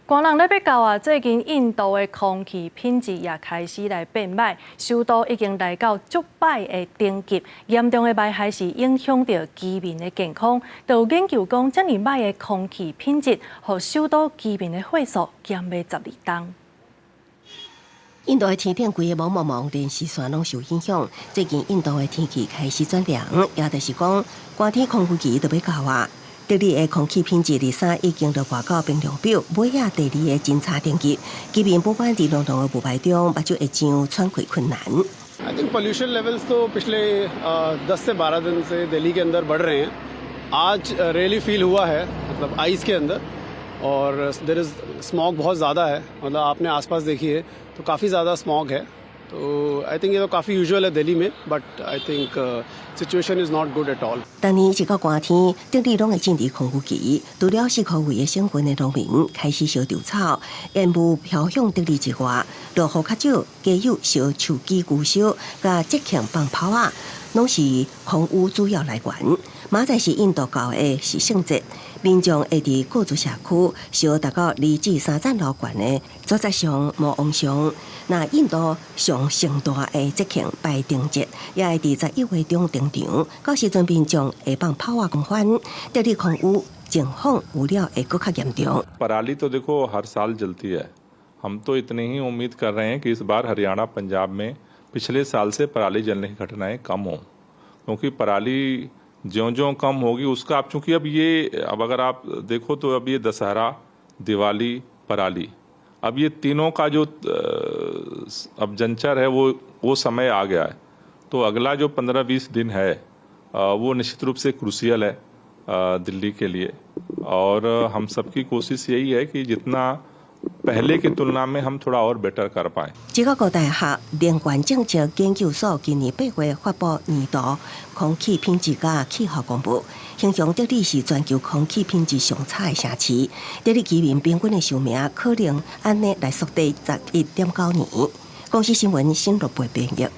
寒人咧欲到啊！最近印度的空氣品質也開始來變䆀，首都已經來到足歹的等級，嚴重的危害是影響著居民的健康。就有研究講，遮爾䆀的空氣品質，予首都居民的歲數減欲12冬。印度的天頂規个濛濛濛，連視線攏受影響。最近印度的天氣開始轉涼，也就是講，寒天空虛期就欲到啊。德里的空氣品質二三已經落破到冰涼表，尾仔第二个真差等級。居民不管佇濃濃的霧霾中，目睭會脹，喘氣困難。 I think pollution levels तो पिछले 10 से 12 दिन से दिल्ली के अंदर बढ़ रहे हैं। आज really feel हुआ है, मतलब आइज़ के अंदर और there is smog बहुत ज़्यादा है। मतलब आपने आसपास देखी है तो काफ़ी ज़्यादा स्मॉग है। तो I think ये तो काफ़ी यूजुअल है दिल्ली में, but I think situation is not good at all。逐年一到寒天，德里攏會進入空污期，除了四箍圍的省份的農民開始燒稻草，煙霧飄向德里之外，落雨較少，加有燒樹枝牛燒，佮節慶放炮仔，攏是空污主要來源。明仔載是印度教的是聖節，民眾會佇各自社區燒達到2至3層樓懸的鑽石像、魔王像。那印度上盛大的節慶拜燈節，也會佇11月中登場。到時陣民眾會放炮仔狂歡，德里空污情況有了會閣較嚴重。 पराली तो देखो हर साल जलती है। हम तो इतनी ही उम्मीद कर रहे हैं कि इस बार हरियाणा, पंजाब में पिछले साल से पराली जलने की घटनाएं कम हों, क्योंकि पराली ज्यों ज्यों कम होगी उसका आप चूंकि अब ये अब अगर आप देखो तो अब ये दशहरा, दिवाली, पराली, अब ये तीनों का जो अब जंचर है, वो समय आ गया है। तो अगला जो 15-20 दिन है, वो निश्चित रूप से क्रूशियल है दिल्ली के लिए और हम सबकी कोशिश यही है कि जितना पहले की तुलना में हम थोड़ा और बेटर कर पाएं। 芝加哥大學能源政策研究所今年8月發布年度空氣品質佮氣候公報，形容德里是全球空氣品質上差的城市。德里居民平均的壽命可能按呢來縮短11.9年。公視新聞新羅貝編譯。